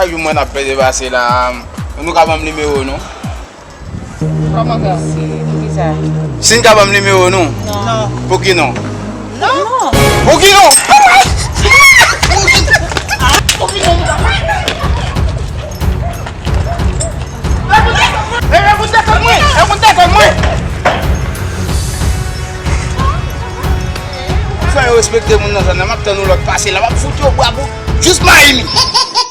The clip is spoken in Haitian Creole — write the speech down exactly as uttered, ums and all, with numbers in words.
Epi mwen ap pede pase la. Nou ka ban m nimewo nou? Kòman sa? Poukisa? Si n ka ban m nimewo nou? Non. Pouki non? Non. Pouki non? Fè yo respekte moun nan zòn nan, m ap tann yon lòt pase la, m ap fout yo bwa pou jis mayi mi.